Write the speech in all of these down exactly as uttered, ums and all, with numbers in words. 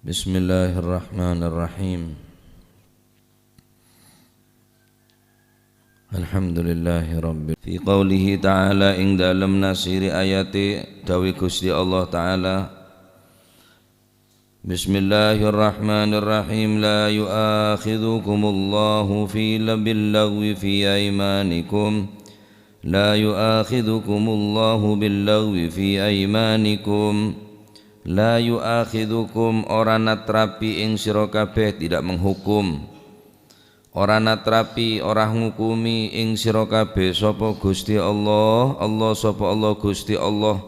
Bismillahirrahmanirrahim. Alhamdulillahirabbil. Fi qaulihi ta'ala, ing dalem nasiri ayate, dawuh Gusti Allah Ta'ala, Bismillahirrahmanirrahim. La yu'akhidzukumullahu fi, billaghwi fi aimanikum. La yu'akhidzukumullahu billaghwi fi aimanikum. La yu'akhidzukum, ora natrapi ing sira kabeh, tidak menghukum. Ora natrapi, ora ngukumi ing sira kabeh sapa Gusti Allah, Allah sapa Allah Gusti Allah.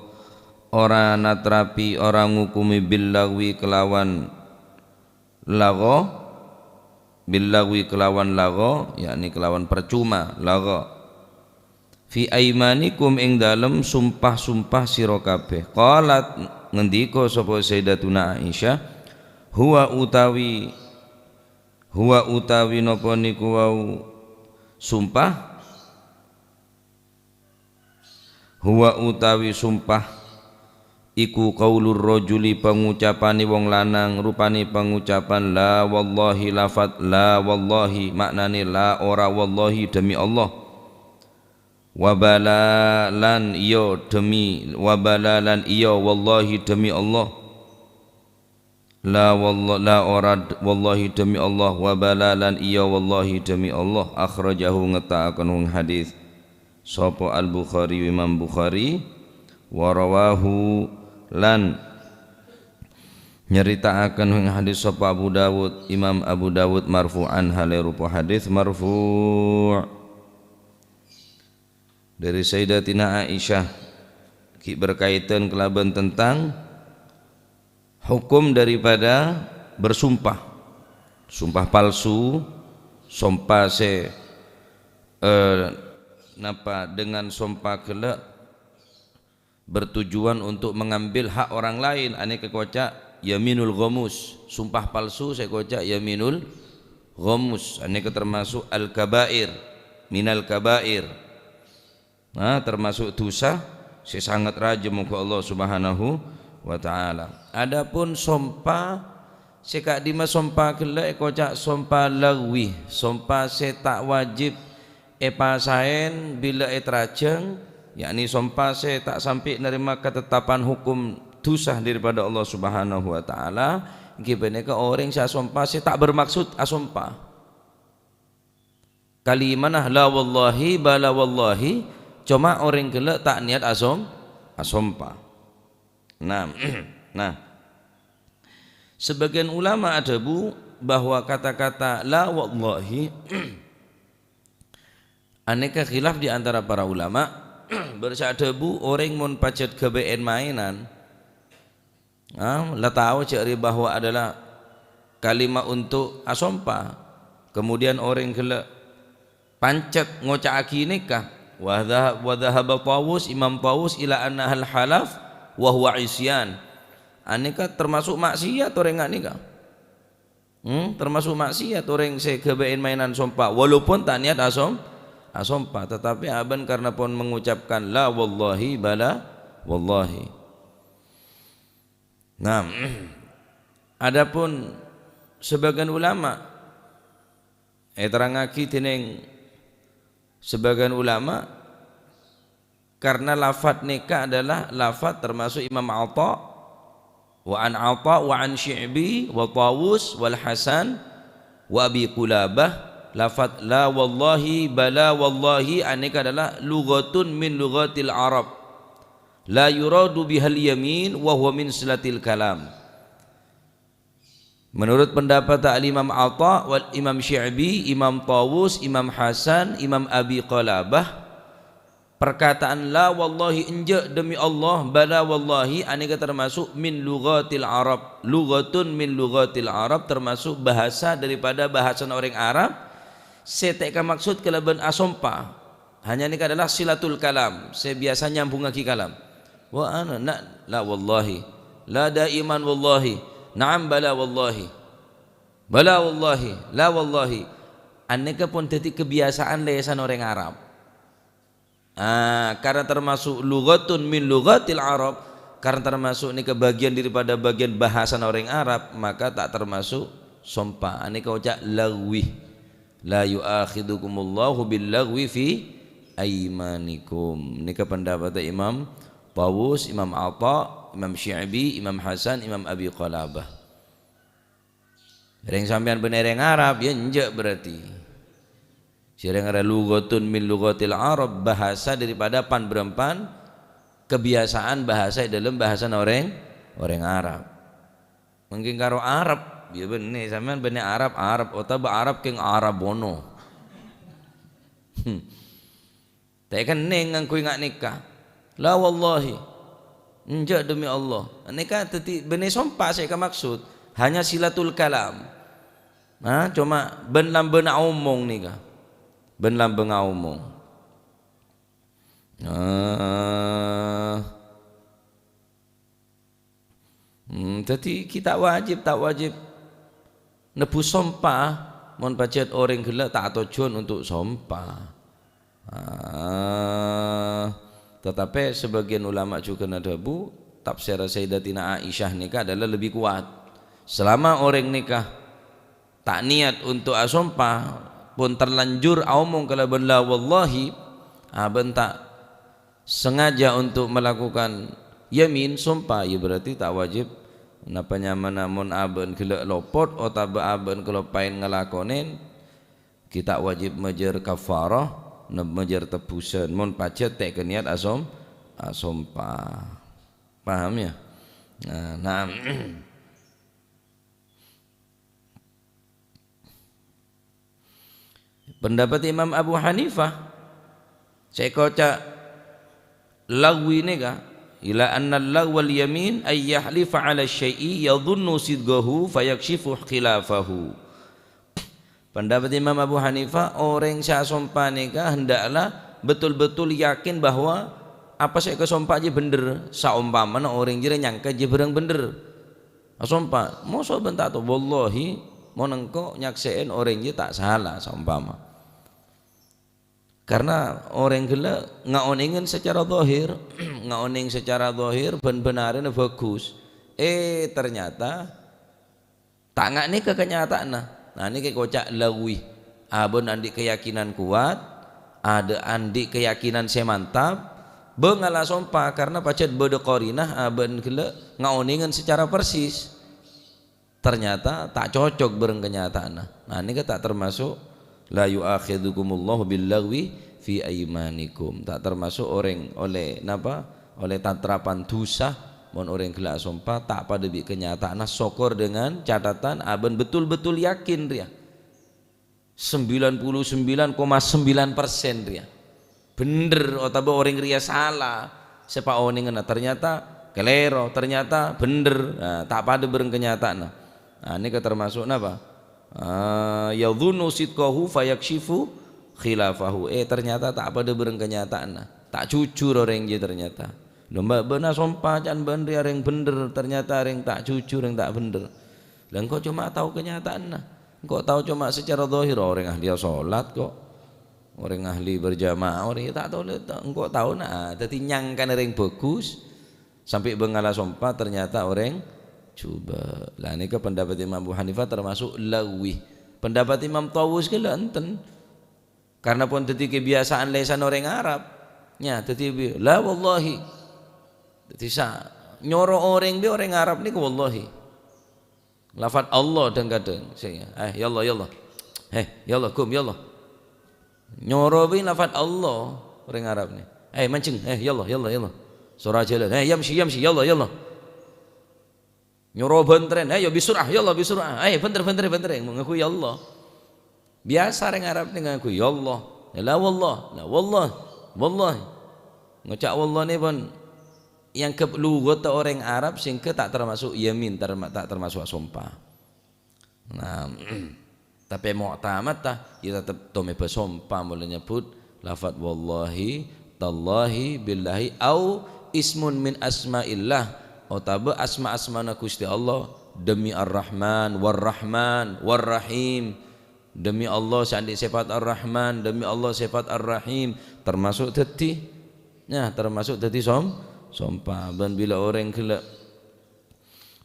Ora natrapi, ora ngukumi billaghwi kelawan lagho, billaghwi kelawan lagho, yakni kelawan percuma, lagho. Fi aimanikum, ing dalem sumpah-sumpah sira kabeh. Qalat, ngendika sapa Sayyidatuna Aisyah, huwa utawi, huwa utawi napa niku wau sumpah? Huwa utawi sumpah iku qaulur rajuli, pangucapane wong lanang, rupane pangucapan la wallahi, lafat la wallahi, maknane la ora wallahi demi Allah. Wa bala lan iya demi, wa bala lan iya wallahi demi Allah. La walla-, la ora d-, wallahi demi Allah, wa bala lan iya wallahi demi Allah. Akhrajahu, ngetta'aken wong hadis. Sapa Al-Bukhari, Imam Bukhari, wa rawahu lan nyerita'aken wong hadis sapa Abu Dawud, Imam Abu Dawud marfu'an hale rupa hadis marfu'. Dari Sayyidatina Aisyah, ki berkaitan kelaban tentang hukum daripada bersumpah. Sumpah palsu, sompa se, eh, napa dengan sompa gella' bertujuan untuk mengambil hak orang lain, aneka koca' yaminul ghamus, sumpah palsu se koca' yaminul ghamus, aneka termasuk al-kabair, minal kabair. Nah, termasuk dosa se sangat raja moga Allah Subhanahu wa Ta'ala. Adapun sompa se ka'dimma sompa gella' ekoca' sompa lagwi, sompa se ta' wajib epasaen bila etrajang, yakni sompa se ta' sampe' narema katetapan hukum dosa daripada Allah Subhanahu wa Ta'ala, enggi paneka oreng se asompa se ta' bermaksud asompa. Kalimana la wallahi, bala wallahi, coma oreng gella' ta' niat asom-, asompa. Nah, nah, sebagian ulama adhabu bahwa kata-kata la wallahi aneka khilaf di antara para ulama. Bâdâ sè adhâbu, orèng mon pajhât ghâbây èn-maènan, ah, la tao jhâ' rèya bahwa adalah kalimat untuk asompa. Kemudian orèng ghellâ' pancèt ngoca'aghi nèka, wa dha-, wa dhahaba Tawus, Imam Tawus, ila annahal halaf wa huwa isyan. Anèka termasuk maksiat orèng nèka. Hmm, termasuk maksiat orèng sè ghâbây èn-maènan sompa, walaupun ta' niat asom-, asompa, tetapi abân karena pon mengucapkan la wallahi bala wallahi. Nah, adapun sebagian ulama, èterrangaghi dènèng sebagian ulama, karena lafat nèka adalah lafat termasuk Imam Atha, wa an Atha, wa an Syi'bi, wa Tawus, wal Hasan, wa Abi Qulabah, lafat la wallahi, bala wallahi, anèka adalah lughatun min lughatil Arab. La yuradu bihal yamin, wa huwa min silatil kalam. Menurut pendapat Al-Imam Atha, wal Imam Syi'bi, Imam Tawus, Imam Hasan, Imam Abi Qalabah, perkataan la wallahi, enjâ' demi Allah, bala wallahi, anèka termasuk min lughatil Arab, lughatun min lughatil Arab, termasuk bahasa daripada bahasana orèng Arab, sè ta' èkamaksud kalabân asompa. Hanya nèka adalah silatul kalam, sè biyasa nyambhungngaghi kalam. Wa ana, na-, la wallahi, la daiman wallahi, na'am bala wallahi, bala wallahi, la wallahi. Anèka pon dhâddhi kabiyasaan lèsan orèng Arab. Ah, karena termasuk lughatun min lughatil Arab, Karena termasuk nèka bagian daripada bagian bahasana orèng Arab, maka ta' termasuk sompa. Anèka oca' laghwi. "La yu'akhidzukumullahu billaghwi fi aimanikum." Nèka pendapat Imam Tawus, Imam Atha, Imam Syi'bi, Imam Hasan, Imam Abi Qalabah. Rèng sampèyan bânnè rèng Arab, ya enjâ' berarti. Sè rèng Arab lughatun min lughatil Arab, bahasa daripada pan-bârâmpan kebiasaan bahasa è dâlem bahasana orèng, orèng Arab. Mangkèn karo Arab, ya bânnè, sampèyan bânnè Arab, Arab, otabâ Arab kèng Arab ono. Hmm. Ta' kennèng ngangghuy nga' nèka. La wallahi. Enjâ' demi Allah. Nèka dhâddhi bânnè sompa sè èkamaksud. Hanya silatul kalam. Nah, coma bân lambâna omong nèka. Bân lambâna omong. Nah. Hmm, dhâddhi ghi' ta' wajib, ta' wajib nebbhus sompa, mon pajhât orèng ghellâ' ta' atojjhun untuk sompa. Ah, tetapi sebagian ulama juga nadhâbu, tafsir Sayyidatina Aisyah nèka adalah lebih kuat. Selama orèng nèka ta' niyat untuk asompa, pon terlanjur aomong kalabân la wallahi, abâ' ta' sengaja untuk melakukan yamin, sompa, ya berarti ta' wajib. Napa nyamana mon abâ'na ghellâ' lopot otabâ abâ'na kaloppaèn ngalakonè, ghi' ta' wajib majâr kafarah, na-, majâr tebbhusân. Mon pajhât ta' èkennèng niyat asom-, asompa. Paham, ya? Nah, nah. Pendapat Imam Abu Hanifah, sè èkoca' laghwi nèka, ila anna laghwal yamin ay yahlifa 'ala syai'i yadhunnu sidqahu fayakshifu khilafahu. Pendapat Imam Abu Hanifah, orèng sè asompa nèka hendaklah betul-betul yakin bahwa apa sè èkasompa jiyâ bhendher, saompamana orèng jârèya nyangka jiyâ bhârâng bhendher. Asompa, moso bân ta' to-, wallahi, mon engko' nyaksè'è orèng jiyâ ta' sala, saompama. Karena orèng ghellâ' ngaonèngè secara zahir, ngaonèng secara zahir bân bhânarèna bhâghus. Eh, ternyata ta' nga' nèka kenyataanna. Nah, nèka èkoca' laghwi. Abâ'na andi' keyakinan kuat, adâ' andi' keyakinan sè mantap, bâ' ngala sompa karena pajhât bâdâ qarinah abâ'na ghellâ' ngaonèngè secara persis. Ternyata ta' cocok bhâreng kenyataanna. Nah, nèka ta' termasuk, "La yu'akhidzukumullahu billaghwi fi aimanikum." Ta' termasuk orèng ollè, napa? Ollè tatrapan dhusa, mon orèng ghellâ' asompa, ta' padâ bi' kenyataanna, sokor dengan catatan abâ'na betul-betul yakin rèya. Sembilan puluh sembilan koma sembilan persen rèya. Bhendher otabâ orèng rèya sala, sè paonènganna ternyata kalèro, ternyata bhendher. Nah, ta' padâ bhâreng kenyataanna. Nah, nèka termasuk napa? Ah, yadhunnu sidqahu fayakshifu khilafahu. Eh, ternyata ta' padâ bhâreng kenyataanna. Ta' jujur orèng jiyâ ternyata. Lho, bâ-, bâ'na sompa can bâ'na rèya orèng bhendher, ternyata orèng ta' jujur, orèng ta' bhendher. Lah, engko' coma tao kenyataanna. Engko' tao coma secara zahir, orèng ahli salat kok. Orèng ahli berjamaah, orèng ta' tao lè-, ta-, engko' taona. Ah, dhâddhi nyangkana orèng bhâghus, sampè' bâ' ngala sompa, ternyata orèng jhubâ'. Lah, nèka pendapat Imam Abu Hanifah termasuk laghwi. Pendapat Imam Tawus ghellâ' enten. Karena pon dhâddhi kebiasaan lèsan orèng Arab. Nya, dhâddhi bi-, "La wallahi." Dhâddhi sa-, nyoro orèng bi' orèng Arab nèko wallahi. Lafat Allah dhâng-kadhâng. Sè, "Eh, ya Allah, ya Allah. Eh, ya Allah, gum, ya Allah." Nyoro bi' lafat Allah orèng Arab nè. "Eh, manjheng. Eh, ya Allah, ya Allah, ya Allah." Sora jhâlân. "Eh, yamshi, yamshi. Ya Allah, ya Allah." Nyoro bhântrèn, "Ayo, bisur'ah, ya Allah, bisur'ah. Ayo, bhânter, bhânter, bhânter." Ngangguy Allah. Biasa orèng Arab nè ngangguy Allah. La wallah, la wallah, wallah. Ngoca' wallah nè pon èangghep lughatta orèng Arab sehingga ta' termasuk yamin, terma-, ta' termasuk sompa. Nah, tapè mu'tamad ta, ya tetep tomèbâ sompa molaè nyebbhut lafat wallahi, tallahi, billahi, au ismun min asma'illah, otabâ asma-asmana Ghustè Allah, demi Ar-Rahman, War-Rahman, War-Rahim, demi Allah sè andi' sèfat Ar-Rahman, demi Allah sèfat Ar-Rahim, termasuk dhâddhi Nah, termasuk dhâddhi som-, sompa. Bân bilâ orèng ghellâ'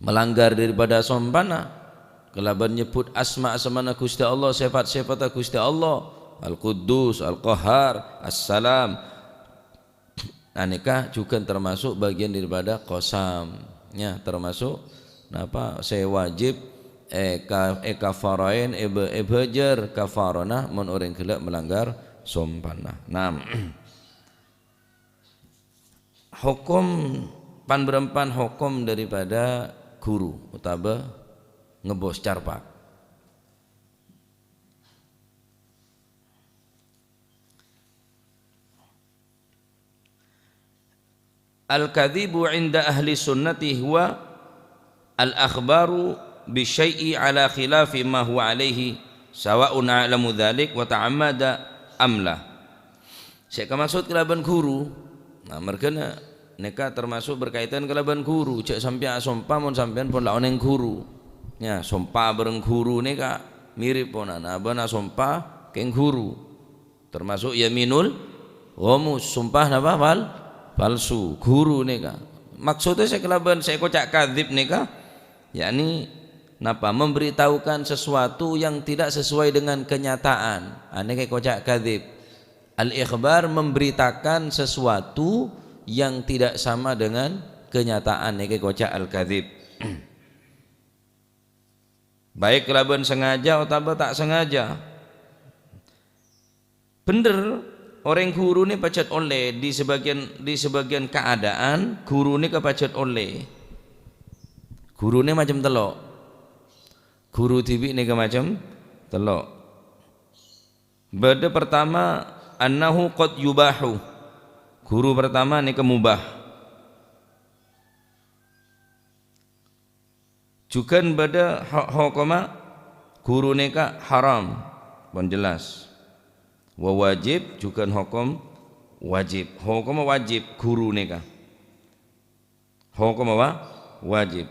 malanggar daripada sompana, kalabân nyebbhut asma-asmana Ghustè Allah, sèfat-sèfatta Ghustè Allah, Al-Quddus, Al-Qahhar, As-Salam, anèka jhughân termasuk bagian daripada qasam. Ya, termasuk napa sè wajib èka-, èkafaraèn, èbâ-, èbâjâr kafarana mon orèng ghellâ' malanggar sompana. Naam. Hokom, pan-bârâmpan hokom daripada ghuru otabâ ngebbos carpak. Al-kadhibu 'inda ahli sunnati huwa al-akhbaru bisyai'i 'ala khilafi ma huwa 'alaihi, sawa'un a'lamu dzalik wa ta'ammada am la. Sè èkamaksud kalabân ghuru, nah, marghâna nèka termasuk berkaitan kalabân ghuru. Jhâ' sampèyan asompa mon sampèyan pon la onèng ghuru. Ya, sompa bhâreng ghuru nèka mirip ponan, abâ' asompa kèng ghuru. Termasuk yaminul ghamus, sompa napa? Pal-, palsu. Ghuru nèka. Maksudnya sè kalabân sè èkoca' kadzib nèka, yakni napa? Memberitahukan sesuatu yang tidak sesuai dengan kenyataan. Anèka èkoca' kadzib. Al-ikhbar memberitakan sesuatu yang tidak sama dengan kenyataan. Nèka èkoca' al-kadzib. Baik kalabân sengaja otabâ ta' sengaja. Bhender, orèng ghuru nè pajhât ollè, di sebagian, di sebagian keadaan, ghuru nè ka pajhât ollè. Ghuru nè macem tello'. Ghuru dhibi' nèka macem tello'. Bâdâ pertama, annahu qad yubahu. Ghuru pertama nèka mubah. Jhughân bâdâ ho-, hokomma ghuru nèka haram, pon jelas. Wa wajib, jhughân hokom wajib. Hokomma wajib ghuru nèka. Hokomma wa-, wajib.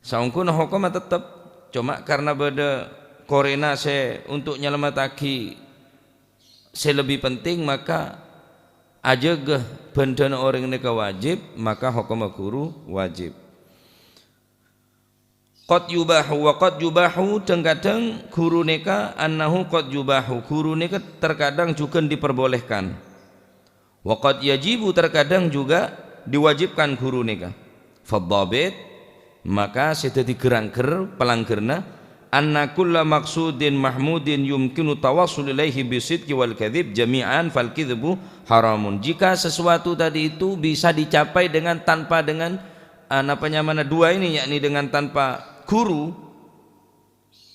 Saongghuna hokomma tettep, coma karna bâdâ korèna sè untuk nyalamettaghi sè lebbi penting, maka ajâgâ bhândhâna orèng nèka wajib, maka hokomma ghuru wajib. Qad yubahu wa qad yubahu, dhâng-kadhâng ghuru nèka, annahu qad yubahu, ghuru nèka terkadang jhughân diperbolehkan. Wa qad yajibu, terkadang juga diwajibkan ghuru nèka. Fadhabit, maka sè dhâddhi ghârângghâr palangghârna, anna kulla maqsudin mahmudin yumkinu tawassul ilaihi bisidqi wal kadzib jami'an fal kidzbu haramun. Jika sesuatu tadi itu bisa dicapai dengan, tanpa dengan, ah, napa nyamana dua ini, yakni dengan tanpa ghuru,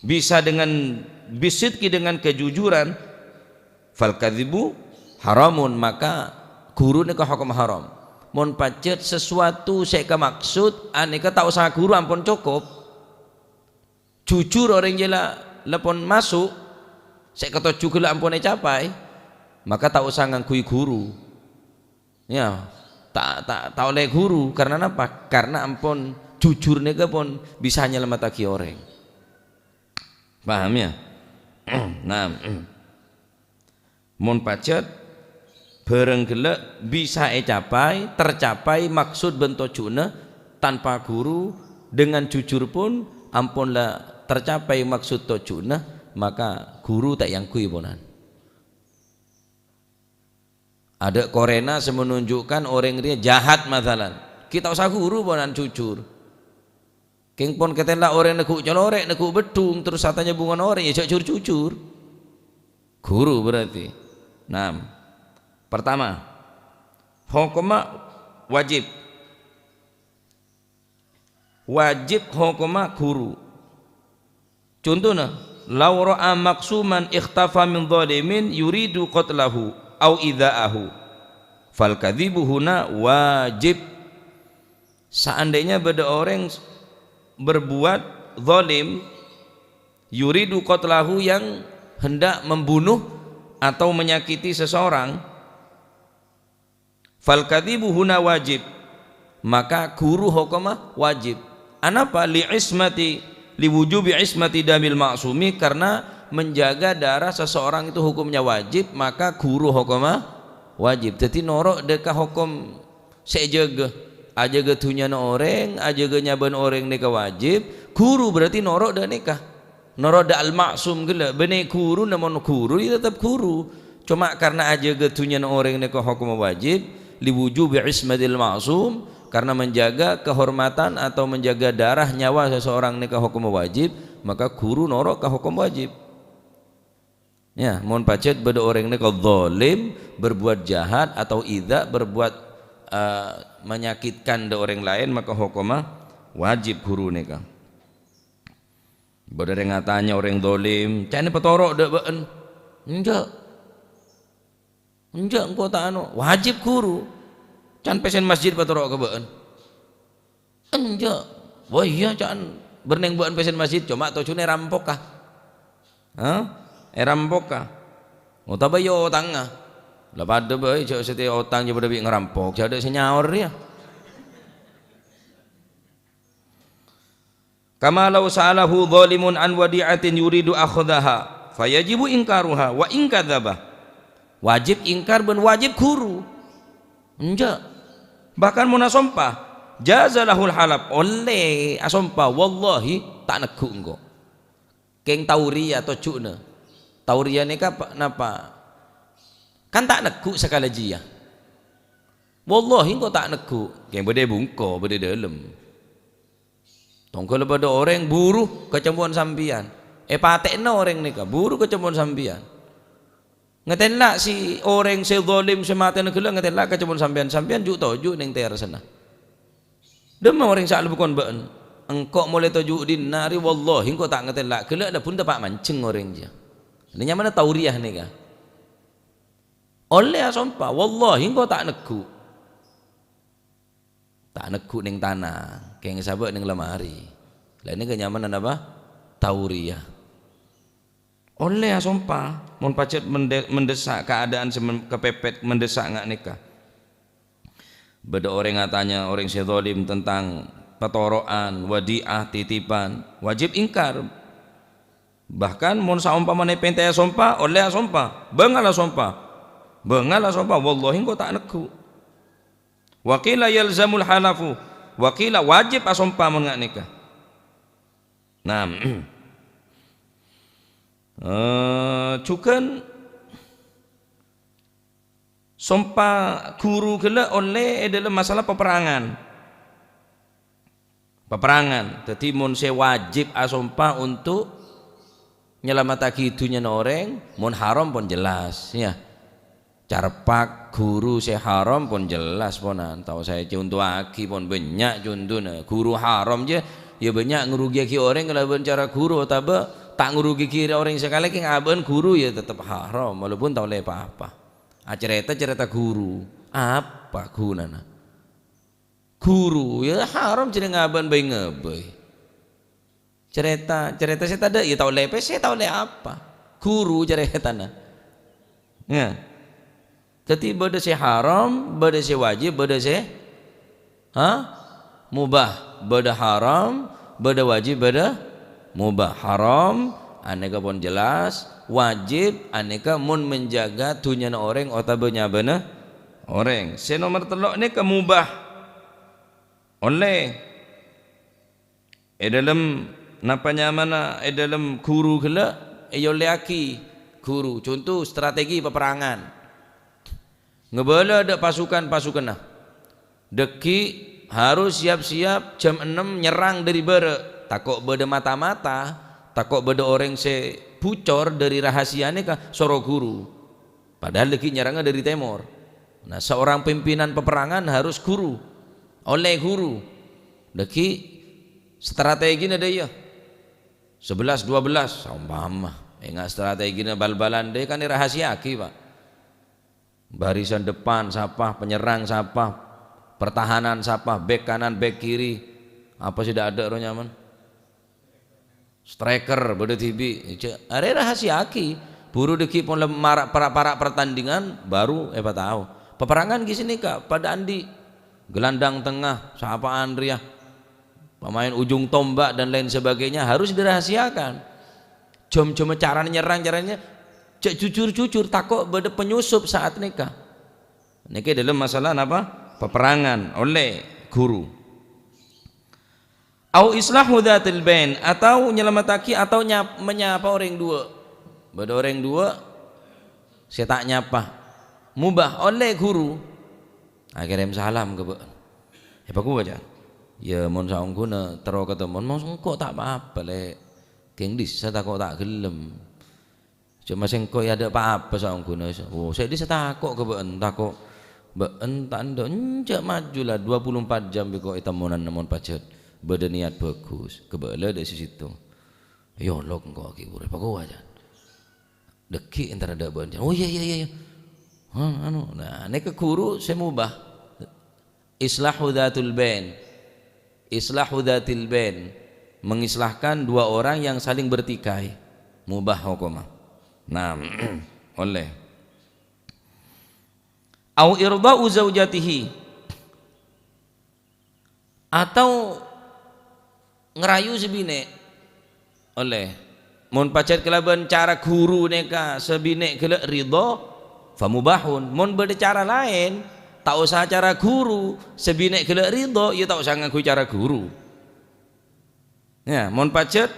bisa dengan bisidqi, dengan kejujuran, fal kadzibu haramun, maka ghuru nèka hokom haram. Mon pajhât sesuatu sè èkamaksud, anèka ta' osa ghuru, ampon cokop. Jujur orèng jâ la, la pon maso', sè èkatojjhu ghellâ' ampon ècapai, maka ta' osa ngangghuy ghuru. Ya, ta', ta', ta' ollè ghuru. Karna napa? Karna ampon jujur nèka pon bisa nyalamettaghi orèng. Paham, ya? Nah, mon pajhât bhârâng ghellâ' bisa ècapai, tercapai maksud bân tojjhuna tanpa ghuru, dengan jujur pon ampon la tercapai maksud tojjhuna, maka ghuru ta' èangghuy ponan. Adâ' korèna sè menunjukkan orèng rèya jahat, masalan. Ghi' ta' osa ghuru ponan jujur. Kèng pon katèla orèng neggu' colorè', neggu' beddhung, terros atanya bhungana orèng, ya jhâ' jur-jujur. Ghuru berarti. Nah, pertama, hokomma wajib. Wajib hokomma ghuru. Contona, "Lau ra'a maqsuman ikhtafa min dhalimin yuridu qatlahu au idza'ahu, fal kadzibu huna wajib." Seandainya bâdâ orèng berbuat zalim, yuridu qatlahu, yang hendak membunuh atau menyakiti seseorang, fal kadzibu huna wajib, maka ghuru hokomma wajib. Anapa? Li ismati, li wujubi ismati damil ma'sumi, karena menjaga darah seseorang itu hukumnya wajib, maka ghuru hokomma wajib. Dhâddhi noro' dâ' ka hokom sè èjâgâ. Ajâgâ dhunnyana orèng, ajâgâ nyabâna orèng nèka wajib. Ghuru berarti noro' dâ' nèka. Noro' dâ' al-ma'sum ghellâ'. Bânnè ghuru, namong ghuru, ya tetep ghuru. Coma karna ajâgâ dhunnyana orèng nèka hokomma wajib, li wujubi ismatil ma'sum, karna menjaga kehormatan atau menjaga darah nyawa seseorang nèka hokomma wajib, maka ghuru noro' ka hokom wajib. Ya, mon pajhât bâdâ orèng nèka zalim, berbuat jahat, atau idza, berbuat, eh, menyakitkan dâ' orèng laèn, maka hokomma wajib ghuru nèka. Bâdâ orèng atanya orèng zalim, "Ca'na patoro' dâ' bâ'ân?" "Enjâ'." "Enjâ', engko' ta' ano." "Wajib ghuru. Can pèssèna masjid patoro' ka bâ'ân." "Enjâ'." "Wah, iyâ, ca'na bârnèng bâ'ân pèssèna masjid, coma tojjhuna èrampoka." "Hah? Èrampoka? Otabâ èotangnga?" "La padâ bhâi, jâ' sè èotang jâ' padâ bi' ngarampok, jâ' adâ' sè nyaor, yâ." "Kama law sa'alahu zalimun an wadi'atin yuridu akhdaha, fayajibu ingkaruha wa in kadzaba." Wajib ingkar bân wajib ghuru. Enjâ'. Bahkan mon asompa, jaza lahul halaf, ollè asompa, "Wallahi, ta' negghu' engko'." Kèng tauriya tojjhuna. Tauriya nèka pa-, napa? Kan ta' negghu' sakalè jiyâ. "Wallahi, engko' ta' negghu'." Kèng bâdâ è bungko, bâdâ è dâlem. Tongghâl bâdâ orèng buru kacempowan sampèyan. Èpatè'ana orèng nèka, buru kacempowan sampèyan. Ngatèla' si orèng sè zalim sè matèna ghellâ', ngatèla' kacempowan sampèyan. Sampèyan ju'-toju' neng tèrasana. Dâmma orèng sè alabukon bâ'ân. Engko' molaè toju' dinna' arè, wallahi engko' ta' ngatèla'. Ghellâ' la bun teppa' manjheng orèng jiyâ. Ini nyamana tauriya nèka. Ollè asompa, "Wallahi engko' ta' negghu'." Ta' negghu' neng tana, kèng sabâ' neng lemari. La nèka nyamana napa? Tauriya. Ollè asompa, mon pajhât mende-, mendhessa' keadaan sè men-, kepepet mendhessa' nga' nèka. Bâdâ orèng atanya orèng sè zalim tentang patoro'an, wadi'ah, titipan, wajib ingkar. Bahkan mon saompamana èpènta'è asompa, ollè asompa, bângal asompa. Bângal asompa, "Wallahi engko' ta' negghu'." Wa qila yalzamul halafu, wa qila wajib asompa mon nga' nèka. Nah, eh, jhughân sompa ghuru ghellâ' ollè è dâlem masalah paperangan. Paperangan. Dhâddhi, mon sè wajib asompa onto' nyalamettaghi dhunnyana orèng, mon haram pon jelas, ya. Carpak ghuru sè haram pon jelas, ponan. Tao saè contowaghi pon bânnya' contona. Ghuru haram jâ, ya bânnya' ngrugiyaghi orèng kalabân cara ghuru, otabâ ta' ngrugiyaghi orèng sakalè kèng abâ'na ghuru, ya tetep haram, walaupun ta' ollè pa-apa. Acarèta-carèta ghuru, apa ghunana? Ghuru, ya haram jârèya ngabâ'ân bhâi-ngabhâi. Carèta, carèta sè tadâ', ya ta' ollè pèssè, ta' ollè apa. Ghuru carètana. Ya. Dhâddhi bâdâ sè haram, bâdâ sè wajib, bâdâ sè, ha? Mubah. Bâdâ haram, bâdâ wajib, bâdâ mubah. Haram, anèka pon jelas. Wajib, anèka mon menjaga dhunnyana orèng otabâ nyabâna orèng. Sè nomer tello' nèka mubah. Ollè. È dâlem, napa nyamana, è dâlem ghuru ghellâ', èollèyaghi ghuru. Conto, strategi paperangan. Ngabâlâ dâ' pasukan-pasukanna. Dhâggi' harus siap-siap jam ennem nyerrang dâri bârâ'. Tako' bâdâ mata-mata, tako' bâdâ orèng sè bucor dâri rahasia nèka, soro ghuru. Padahal dhâggi' nyerrangnga dâri tèmor. Nah, seorang pimpinan peperangan harus ghuru. Ollè ghuru. Dhâggi' strategina dâ' iyâ. Sebelas, dua belas, saompama. Enga' strategina bal-balan dâ' kan rahasiaaghi, Pak. Barisan depan sapa, penyerang sapa, pertahanan sapa, bek kanan, bek kiri. Apa sè dâ'-adâ' ro nyamana? Striker bâdâ dhibi'. Jâ-, arè rahasiaaghi. Buru dhâggi' pon lem-, mara-, para'-para' pertandingan, baru èpatao. Peperangan ghi' sanèka, padâ andi'. Gelandang tengah, sapa'an rèya. Pemain ujung tombak dan lain sebagainya harus dirahasiakan. Jam-jamma carana nyerrang, carana jhâ' jujur-jujur, tako' bâdâ penyusup saat nèka. Nèkè dâlem masalah napa? Paperangan, ollè ghuru. Au islahu dzatil bain, atau nyalamettaghi atau nyap-, manyapa orèng duwâ'. Bâdâ orèng duwâ' sè ta' nyapa. Mubah, ollè ghuru. Akèrèm salam ka bâ'na. Èpakowa, Cak. Yâ, mon saongghuna terro katemmo, mon sengko' ta' pa-apa, Lè'. Kèng dhissa tako' ta' ghellem. Coma sengko' yâ adâ' pa-apa saongghuna. Oh, sè dhissa tako' ka bâ'na, tako' bâ'na ta' endâ'. Enjâ' maju la, dua puluh empat jam bi' ko' ètemmonana mon pajhât bâdâ niat bhâghus. Kabâlâ dâ' sè sèttong. Yâ Allah, engko' ghi' buru èpakowa, Cak. Dhâggi' èntar adâ' bâ'na. Oh, iyâ, iyâ, iyâ, iyâ. Hah, anu. Nah, nèka ghuru sè mubah. Islahu dzatul bain. Islahu dzatil bain. Mengislahkan dua orang yang saling bertikai. Mubah hokomma. Nah, ollè. Au irdha'u zaujatihi. Atau ngarayu sè binè'. Ollè. Mon pajhât kalabân cara ghuru nèka sè binè' ghellâ' ridho, famubahun. Mon bâdâ cara laèn, ta' osa cara ghuru, sè binè' ghellâ' ridho, yâ ta' osa ngangghuy cara ghuru. Yâ, mon pajhât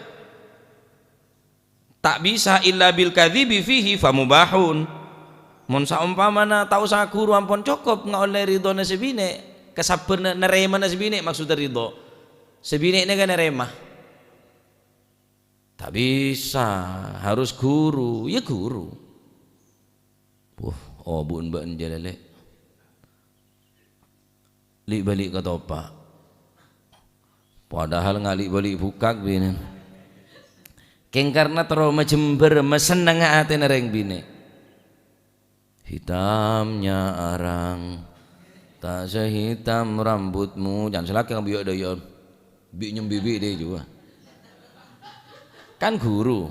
ta' bisa illa bil kadzibi fihi famubahun. Mon saompamana ta' osa ghuru ampon cokop ngaollè ridhona sè binè', kasabbhârna, narèmana sè binè', maksudda ridho. Sè binè' nèka narèma. Ta' bisa, harus ghuru, yâ ghuru. Wah, obu'en bâ'en jâlâ, Lè'. Li'-bâli' ka topa'. Padahal nga' li'-bâli' bukak binè'. Kèng karna terro majembhâr, masennengnga atèna rèng binè'. Hitamnya arang, tak sehitam rambutmu. Jhân salakè ngambi' dâ' iyâ. Bi' nyembibi' dâ' jiyâ. Kan ghuru.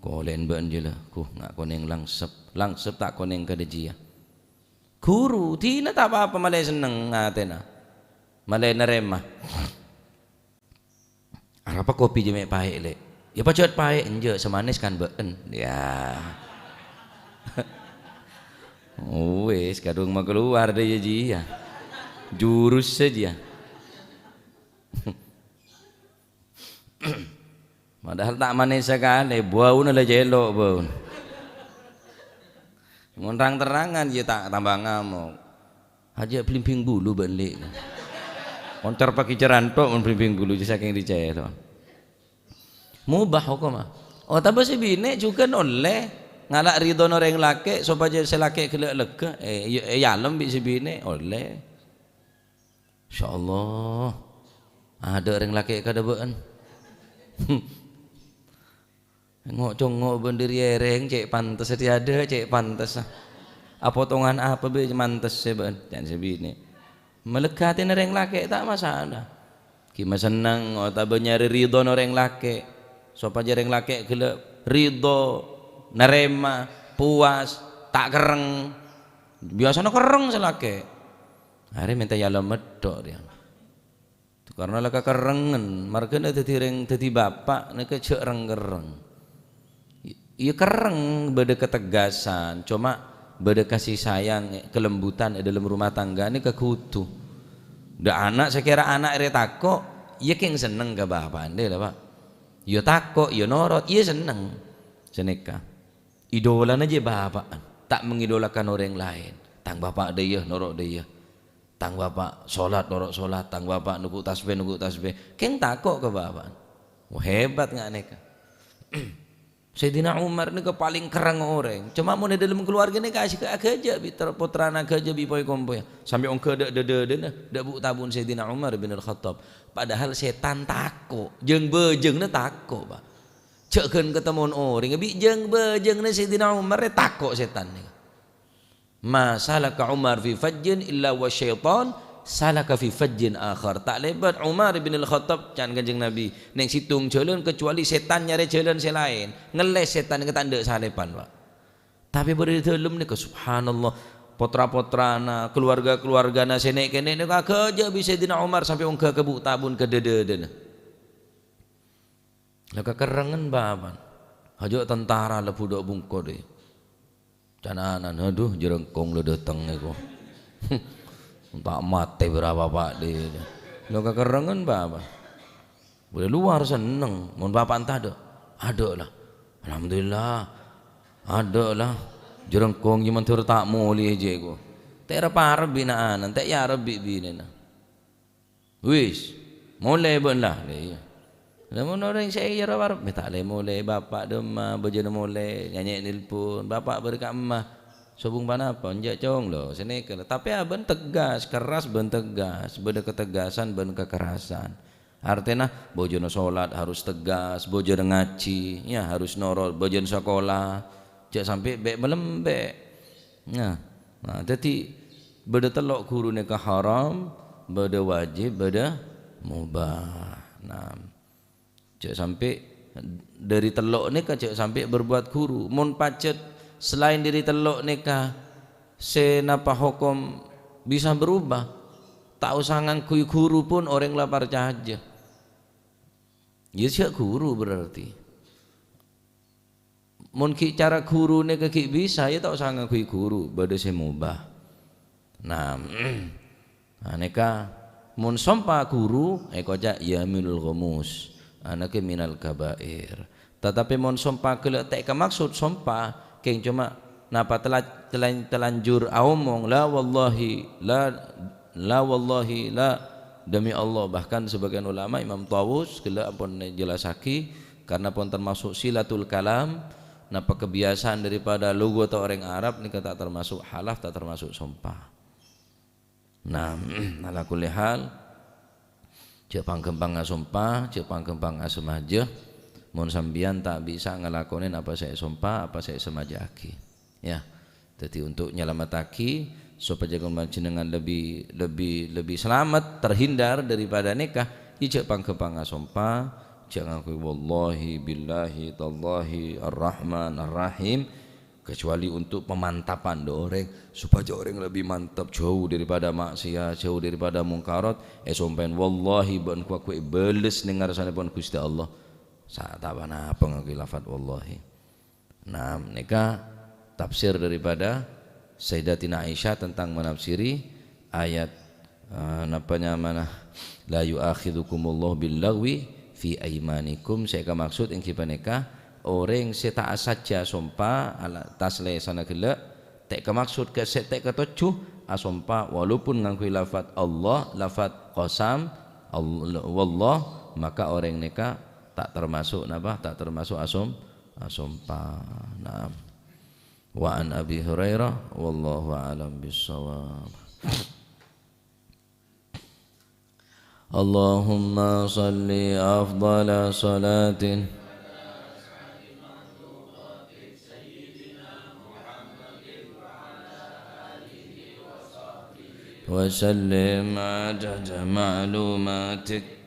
Kolè'en bâ'en jâlâ. Ghu, nga' konèng langsep. Langsep ta' konèng kadâ' jiyâ. Ghuru, dinah ta' pa-apa malè senneng atèna. Malè narèma. Arapa kopi jâ mè' paè', Lè'? Yâ pajhât paè', enjâ', sè manès kan bâ'en. Yâ. Wis, kadhung makalowar dâ' iyâ jiyâ. Jurus saja. Padahal ta' manès sakalè, bâuna la cèlo' bâuna. Mon rang-terrangan, yâ ta' tamba ngamok. Ajâ' blimbing bulu bâ'en, Lè'. Koncar paghi' ceranto' mon blimbing bulu, jâ' sakèng dicèlo'. Mubah hokomma. Otabâ sè binè' jhughân ollè ngala' ridhona orèng lakè' sopajâ sè lakè' ghellâ' lega. Eh, èyalem bi' sè binè', ollè. Insyaallah. Adâ' rèng lakè' kadâ' bâ'en. Ngo'-congo' bân dhâri èrèng, cè' pantessa, tiadâ cè' pantessa. Apotongan apa bi' mantessa bâ'en? Can sè binè'. Malega atèna rèng lakè' ta' masalah. Ghi' masenneng otabâ nyarè ridhona rèng lakè'. Sopajâ rèng lakè' ghellâ' ridho, narèma, puas, ta' kerrèng. Biyasana kerrèng sè lakè'. Arè mènta èyalem medhok rèya. Karna la kakerrengngen, marghâna dhâddhi rèng, dhâddhi bapa' nèka jhâ' rèng-kerrèng. Iyâ kerrèng bâdâ ketegasan, coma bâdâ kasih sayang, kelembutan è dâlem rumah tangga nèka kodhu. Dâ' ana' sakèra ana' rè tako', iyâ kèng senneng ka bapa'na la, Pa'. Iyâ tako', iyâ norot, iyâ senneng. Sanèka. Idolana jiyâ bapa'na, ta' mengidolakan orèng laèn. Tang bapa' dâ' iyâ, noro' dâ' iyâ. Tang bapa' solat, noro' solat. Tang bapa' nunggu' tasbih, nunggu' tasbih. Kèng tako' ka bapa'na. Wah, hebat nga' nèka. Sayyidina Umar nèka palèng kerrèng orèng. Coma mon è dâlem kaluwarga nèka asik aghâjâ' bi' ter-, pottrana aghâjâ' bi' poy-kompoyya. Sampè' ongghâ dâ', dâ-, dâ-, dâ-, dâ-, bu'-tabun Sayyidina Umar bin Al-Khattab. Padahal sètan tako'. Jâng-bâjângnga tako', Pa'. Jhâ' ghân katemmon orèng. Bi' jâng-bâjângnga Sayyidina Umar rè tako' sètan nèka. "Ma salaka Umar fi fajjin illa wa syaitan salaka fi fajjin akhar." Ta' lèbât Umar bin Al-Khattab, can Kanjeng Nabi, neng sèttong jhâlân, kecuali sètan nyarè jhâlân sè laèn. Ngellès sètan nèka ta' endâ' salèpan, Pa'. Tapè bâdâ è dâlem nèka, subhanallah, pottra-pottrana, kaluwarga-kaluwargana sè nè'-kènè' nèka aghâjâ' bi' Sayyidina Umar sampè' ongghâ ka bu'-tabun ka dâ-, dâdâna. La kakerrengngen bapa'na. Hajâ' tentara la budhâk bungko dâ'. Can anan, "Adhu, jhârângkong la dâteng nèko." Ta' matè bârâmpa, Pak, dhi. Lo kakerrengngan, Pak, apa? Bâdâ luar senneng. Mon bapa' enta adâ', adâ' la. Alhamdulillah. Adâ' la. Jhârângkong jhâman dhâr ta' molè jhâ' ko. Ta' èra-para bina'ana, ta' èarep bi' binèna. "Wis, molè bâ'na la." Lah, iyâ. Lah, mon orèng sè èarep-arep, "Mè' ta' lè molè, bapa' dâ' emma, bâjâna molè, nyanyè' nelpon, bapa' bâri' ka emma." Sobung ponapa? Enjâ' cong lo, sanèka la. Tapè abâ'na tegas, keras bân tegas, bâdâ ketegasan bân kekerasan. Artèna, bâjâna sholat harus tegas, bâjâna ngajhi, ya, harus noro', bâjâna sakola, jhâ' sampè' bè'-malembè'. Nah, nah, dhâddhi bâdâ tello' ghuru nèka haram, bâdâ wajib, bâdâ mubah. Nah, jhâ' sampè' dâri tello' nèka jhâ' sampè' berbuat ghuru. Mon pajhât salaèn dâri tello' nèka sè napa hokom bisa berubah, ta' osa ngangghuy ghuru pon orèng la parcajâ. Iyâ, jhâ' ghuru berarti. Mon ghi' cara ghuru nèka ghi' bisa, ya ta' osa ngangghuy ghuru, bâdâ sè mobâ. Nah, nah, nèka mon sompa ghuru, èkoca' yaminul ghamus, anèka minal kabair. Tatapè mon sompa ghellâ' ta' èkamaksod sompa, kèng coma napa tela-, telan-, telanjur aomong, "La wallahi, la, la wallahi, la, demi Allah." Bahkan sebagian ulama, Imam Tawus, ghellâ' ampon jelasaghi, karena pon termasuk silatul kalam, napa kebiasaan daripada lugata orèng Arab nèka ta' termasuk halaf, ta' termasuk sompa. Nah, ala kulli hal, jhâ' pangghâmpang asompa, jhâ' pangghâmpang asamaja, mon sampèyan ta' bisa ngalakonè apa sè èsompa, apa sè èsamaja'aghi. Ya. Dhâddhi, untuk nyalamettaghi sopajâ kaulâ panjhennengngan lebbi, lebbi, lebbi salamet, terhindar daripada nèka, ya jhâ' pangghâmpang asompa, jhâ' ngangghuy wallahi, billahi, tallahi, ar-Rahman, ar-Rahim, kecuali untuk pemantapan dâ' orèng, sopajâ orèng lebbi mantep, jhâu daripada maksiat, jhâu daripada mungkarat, èsompaèn, "Wallahi, bâ'na ghu-, ghu èbâles neng ngarsanèpon Ghustè Allah." Sa-, ta' ponapa ngangghuy lafat wallahi. Nah, nèka tafsir daripada Sayyidatina Aisyah tentang menafsiri ayat, eh, napa nyamana, "La yu'akhidzukumullahu billaghwi fi aimanikum." Sè èkamaksud èngghi panèka orèng sè ta' asajjhâ sompa ala-, attas lèsanna ghellâ', ta' èkamaksod ka sè ta' èkatojjhu asompa, walaupun ngangghuy lafat Allah, lafat qasam, All-, wallah, maka orèng nèka ta' termasuk napa? Ta' termasuk asom-, asompa. Naam. Wa an Abi Hurairah, wallahu a'lam bissawab. Allahumma shalli afdhala shalatin wa sallim adada ma'lumatik.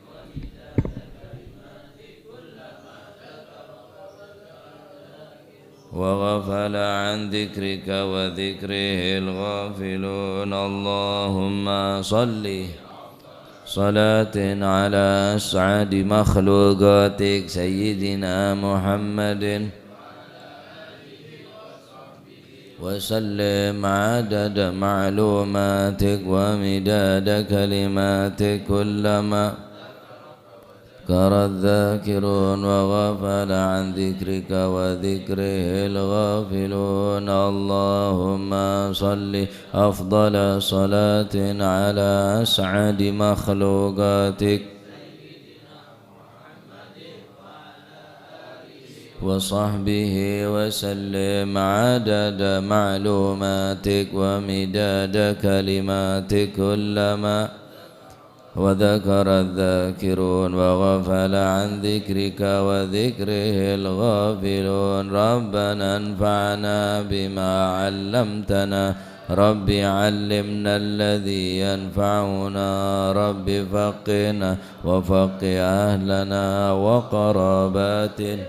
وغفل عن ذكرك وذكره الغافلون. اللهم صل صلاة على أسعد مخلوقاتك سيدنا محمد وسلم عدد معلوماتك ومداد كلماتك كلما ذكر الذاكرون وغفل عن ذكرك وذكره الغافلون. اللهم صل أفضل صلاة على أسعد مخلوقاتك وصحبه وسلم عدد معلوماتك ومداد كلماتك كلما وذكر الذاكرون وغفل عن ذكرك وذكره الغافلون. ربنا انفعنا بما علمتنا. رب علمنا الذي ينفعنا. رب فقهنا وفقه أهلنا وقراباتنا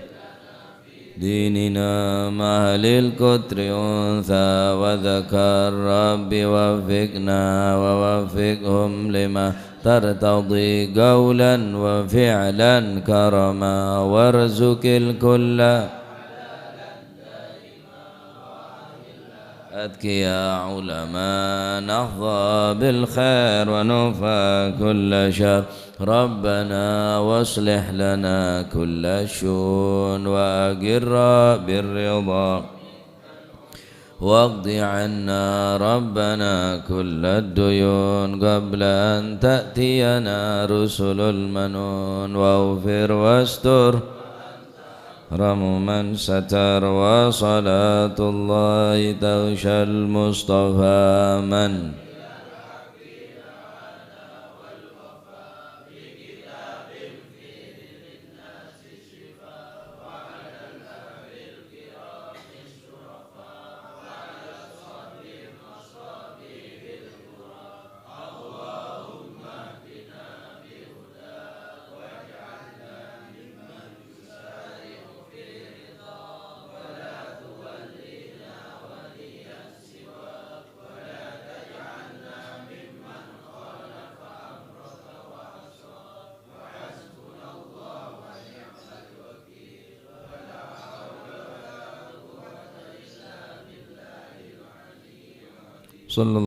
ديننا مع أهل القطر أنثى وذكر. رب وفقنا ووفقهم لما ترتضي قولا وفعلا كرما وارزق الكل. أذكياء علماء نحظى بالخير ونكفى كل شر. ربنا واصلح لنا كل الشؤون وأقر بالرضا واقض عنا ربنا كل الديون قبل أن تأتينا رسل المنون واغفر واستر أكرم من ستر وصلاة الله تغشى المصطفى من صلى